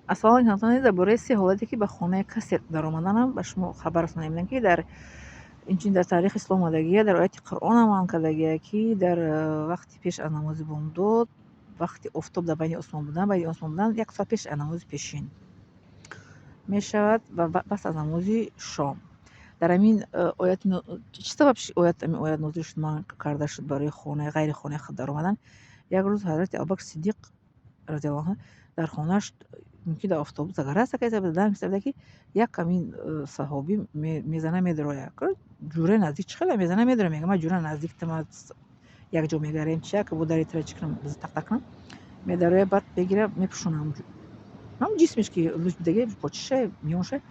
Ассалому алайкум, дар бораи се ҳолате, ки ба хонаи касе даромаданам, ба шумо хабар расонидам, ки дар инчунин дар таърихи ислом омадагия, дар ояти Қуръон ҳам кардагия, ки дар вақти пеш аз намози бомдод, вақти офтоб дар байни осмон будан, байни осмон будан, як соат пеш аз намози пешин мешавад ва пас аз намози шом. Дар ҳамин оят чӣ сабаб оят, ҳамин оят нозил шуд, манъ карда шуд барои хонаи ғайри хонаи худ даромадан? Як рӯз ҳазрати Абубакр Сиддиқ разиаллоҳу анҳу дар хонааш, мумкин дар офтоб загара дам буда, ки як ҳамин саҳобӣ мезана медарояд. Ҷураи наздик чӣ хеле мезана медарояд, мега: «Ман ҷура наздиктам, якҷо мегарем, чи як бо дари тира чӣ кунам, тақ-тақ кунам». Медарояд, баъд мегира, мепӯшонам ҳамн ҷисмеш, ки луч будаги, почиша, миёнша.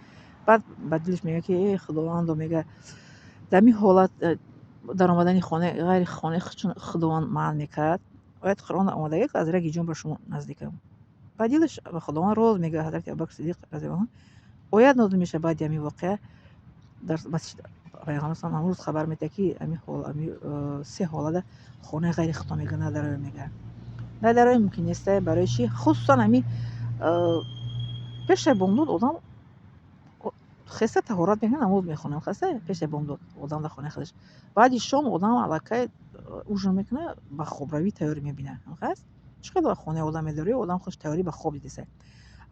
Баъд ба дилаш мега, ки: «Э Худовандо», мега, дар ҳамин ҳолат даромадани хонаи ғайри хонаи чун Худованд манъ мекард, ояти Қуръон омадагӣ, аз раги ҷон ба шумо наздикам. Ба дилаш ба Худованд роз мега ҳазрати Абубакр Сиддиқ разиаллоҳу анҳу. Оят нозил мешавад баъди ҳамин воқеа дар масҷид. Пайғамбар салам ҳамон рӯз хабар медиҳад, ки ҳамин ҳамин се ҳолата хонаи ғайри худтон, мега, надароя. Мега, надароя мумкин нест. Барои чӣ? Хусусан ҳамин пешаи бомдод одам хеста таҳорат мекунад, намоз мехонад. Хаста пешаи бомдод одам дар хонаи худаш, баъди шом одам аллакай ужин мекунад, ба хобравӣ тайёрӣ мебинад. Хаст чӣ қадар хонаи одам медорӣ, одам худаш тайёрӣ ба хоб дидеса.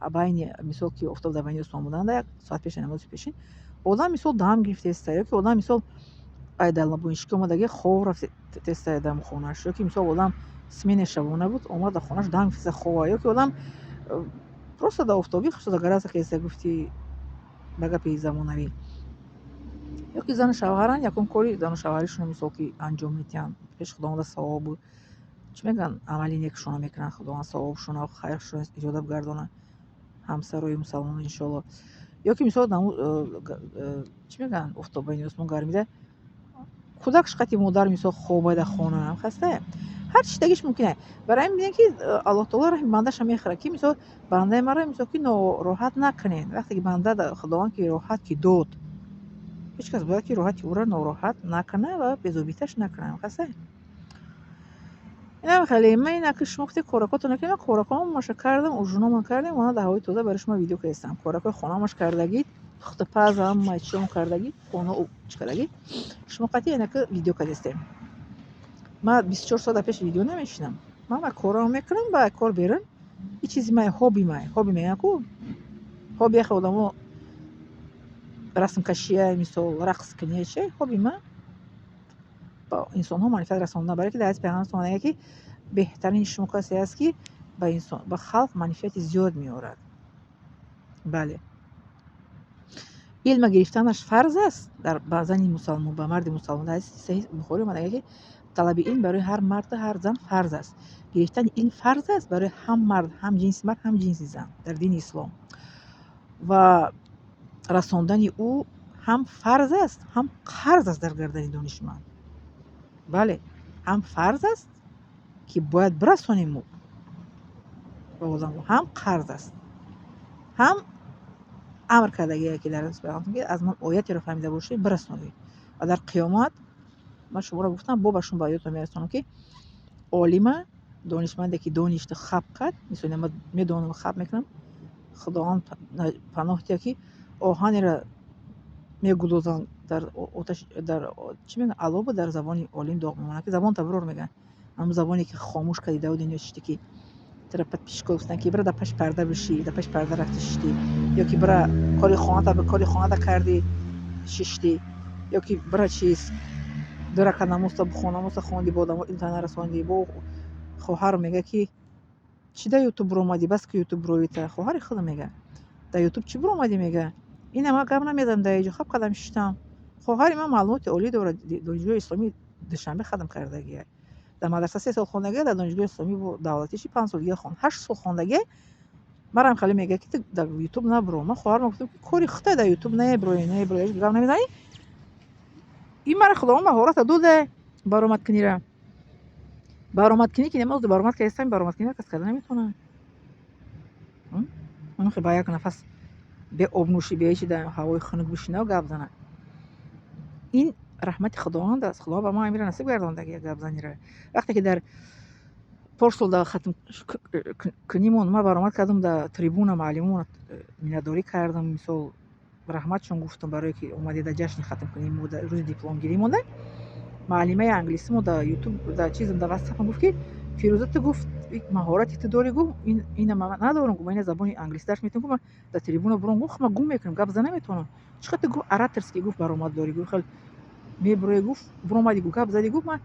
Байни мисол, ки офтоб дар байни осмон буданда, як соат пеши намози пешин, одам мисол дам гирифтеста, ё ки одам мисол ай далнабоиншикӣ омадаги, хоб рафтеста дам хонааш, ё ки мисол одам сменаи шабона буд, омад дар хонааш, дам гирифтеста, хова, ё ки одам просто дар офтобӣ загара кеста, гуфти ба гапи замонавӣ, ё ки зану шавҳаранд, якум кори зану шавҳаришонро мисол ки анҷом медиҳанд, пеши Худованда савобу, чӣ мегӯянд, амали некшонро мекунанд, Худованд савобшонро, хайршонро иҷода бигардонад ҳамсарои мусалмонон, иншоалло. Ё ки мисол, чӣ мегӯянд, офтоб байни осмон гармида, кӯдак шиқати модар мисол хобай дар хона хаста, ҳар чиз дагиш мумкин аст. Барои ҳамин мебинем, ки Аллоҳ таоло раҳми бандаша мехӯрад, ки мисол бандаи маро, мисол, ки нороҳат накунед. Вақте ки банда Худованд ки роҳат ки дод, ҳеҷ кас бояд ки роҳати ӯро нороҳат накунад ва безобиташ накунад, хаста. Инам хеле ман ина ки шумо гуфтед, коракотон накардем, ман коракомаша кардам, ужиномон кардем, она дар ҳавои тоза барои шумо видео кардастам. Коракои хонамаш кардагӣ, пухтупаз, ҳама чиём кардагӣ, хона чӣ кардагӣ, шумо қатъи инаки видео кардастем. Ман 24 соат дар пеши видео намешинам. Ман корам мекунам, ба кор берун, ин чизи май, хобби май, хобби мегӯянд ку, хобби яхе одамо расмкашия, мисол, рақс кунӣ, чи хобби ман ба инсонҳо манфиат расондан. Барое ки дар ҳадиси Пайғамбар омада, ки беҳтарини шумо касе аст, ки ба инсон, ба халқ манфиати зиёд меорад. Бале, илма гирифтанаш фарз аст дар ба зани мусалмон, ба марди мусалмон. Дар ҳадиси Саҳиҳ Бухорӣ омада, ки талаби илм барои ҳар марду ҳар зан фарз аст. Гирифтани илм фарз аст барои ҳам мард, ҳам ҷинси мард, ҳам ҷинси зан дар дини ислом, ва расондани ӯ ҳам фарз аст, ҳам қарз аст дар гардани донишманд. Бале, ҳам фарз аст, ки бояд бирасонем мо ба одамо, ҳам қарз аст, ҳам амр кардагие, ки дар ки аз ман оятеро фаҳмида бошед, бирасонед, ва дар қиёмат ман шуморо гуфтам, бо ба шумо ба ёдтон мерасонам, ки олима, донишманде ки доништа хаб кард, мисол, ман медонам, хаб мекунам, Худованд паноҳ диҳад, ки оҳанеро мегудозанд дар оташ, дар чӣ мегӯянд, алобу дар забони олим доғ мемонад, ки забон таброр мегӯянд, ҳамн забоне ки хомӯш кардӣ, даводи нешишти, ки тара подписчико гуфтанд, ки бира дар паши парда бишӣ, дар паши парда рафти шиштӣ, ё ки бира кори хоната, кори хоната кардӣ, шиштӣ, ё ки бира чиз, ду ракат намозта бихон, намозта хонди, бо одамо илмта нарасондӣ. Бо хоҳар мега, ки чӣ дар Ютуб буромадӣ, бас ки Ютуб буроита, хоҳари худам мега, дар Ютуб чӣ буромадӣ, мега, ина ман гап намезанам, дар иҷо хаб кардам, шиштам. Хоҳари ман маълумоти олӣ дорад, Донишгоҳи исломии Душанбе хатм кардагия, дар мадраса 3 сол хондагия, дар Донишгоҳи исломӣ давлатиши 5 сол дига хонд, 8 сол хондагия. Марам хеле мега, ки ту дар Ютуб набуро. Ман хоҳарам гуфтам, ки кори худай, дар Ютуб набурои, набурои, гап намезанӣ. Ин мара Худованд маҳората дода баромадкунира, баромадкунӣ ки намоз баромад кардастам, баромадкунӣ кас карда наметавонад. Ба як нафас бе обнӯшӣ, бе ҳечи, дар ҳавои хунук бишинаву гап занад, ин раҳмати Худованд аст. Худованд ба ман амира насиб гардондаги гапзанира. Вақте ки дар Порсол дар хатмкунимон ман баромад кардам дар трибуна, муаллимонро миннатдорӣ кардам, мисол, раҳматшон гуфтам, барое ки омадед дар ҷашни хатмкунии мо, дар рӯзи дипломгирӣ монда. Муаллимаи англисимо дар Ютуб, дар чизам, дар Ватсапам гуфт, ки: «Фирӯза, ту, гуфт, маҳорате ту дорӣ, гуфт, ина ман надорам, гуфт, ман ина забони англисӣ дарс метавонам, гуфт, ман дар трибуна буром, гуфт, ман гум мекунам, гап зада наметавонам. Чӣ қадр ту, гуфт, ораторский, гуфт, баромад дорӣ, гуфт, хел мебуроӣ, гуфт, буромадӣ, гуфт, гап задӣ, гуфт, ман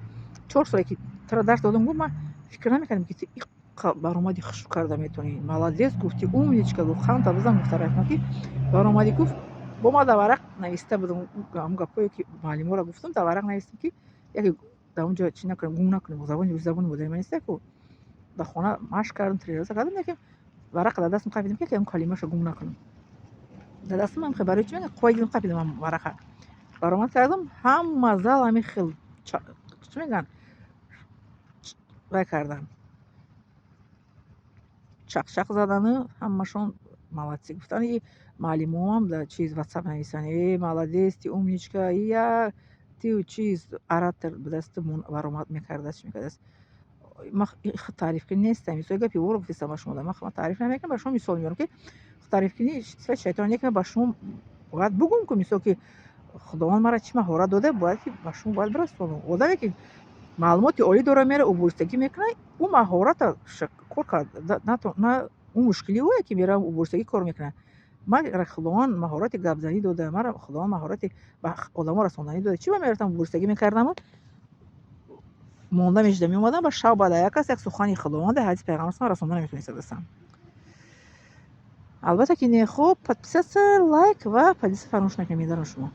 4 соле ки туро дарс додам, гуфт, ман фикр намекардам, ки ту иққа баромади хушрӯ карда метавонӣ. Молодец, гуфт, ты умничка, гуфт, ханта бизан, гуфт, тарафи ман ки баромадӣ, гуфт, бо ман дар варақ нависта будам ҳамон гапҳое ки муаллиморо гуфтам, дар варақ навистам, ки яке дар он ҷо чӣ накунем, гум накунем, забони русӣ забони модари ман неста ку. Дар хона машқ кардам, тренировка кардам, лекин варақа дар дастам қапидам, ки ягон калимаашо гум накунам. Дар дастам ҳам барои чӣ мегӯянд, қувваи дилам қапидам ҳам варақа. Баромад кардам, ҳама зал ҳамин хел, чӣ мегӯянд, вай кардан, чақчақ задану ҳамашон молодцы гуфтанд. И муаллимоам дар чиз Ватсап нависанд: «Э, молодец, ты умничка, я ты чиз оратор будааст, баромад мекардааст, чӣ мекардааст». Ман таърифкунӣ нестам, мисол, гапи воро гуфтестам ба шумо. Ман таъриф намекунам, ба шумо мисол меорам, ки таърифкунӣ сифати шайтон не, ки ба шумо бояд бугум ку, мисол, ки Худованд маро чӣ маҳорат дода, бояд ки ба шумо бояд бирасонам. Одаме ки маълумоти олӣ дора, мера уборщицагӣ мекунад, ӯ маҳората кор кард на, ӯ мушкили ӯе ки мера уборщицагӣ кор мекунад. Ман Худованд маҳорати гапзанӣ дода, маро Худованд маҳорати ба одамо расонданӣ дода. Чӣ ба мерафтам уборщицагӣ мекардаму монда мешудам, меомадам ба шаб, баъд як кас як сухани Худованде, ҳадиси Пайғамбар расонда наметонистадастам? Албатта ки не. Хуб, подписаться, лайк ва поделиться фаромӯш накунед. Медарам шумо.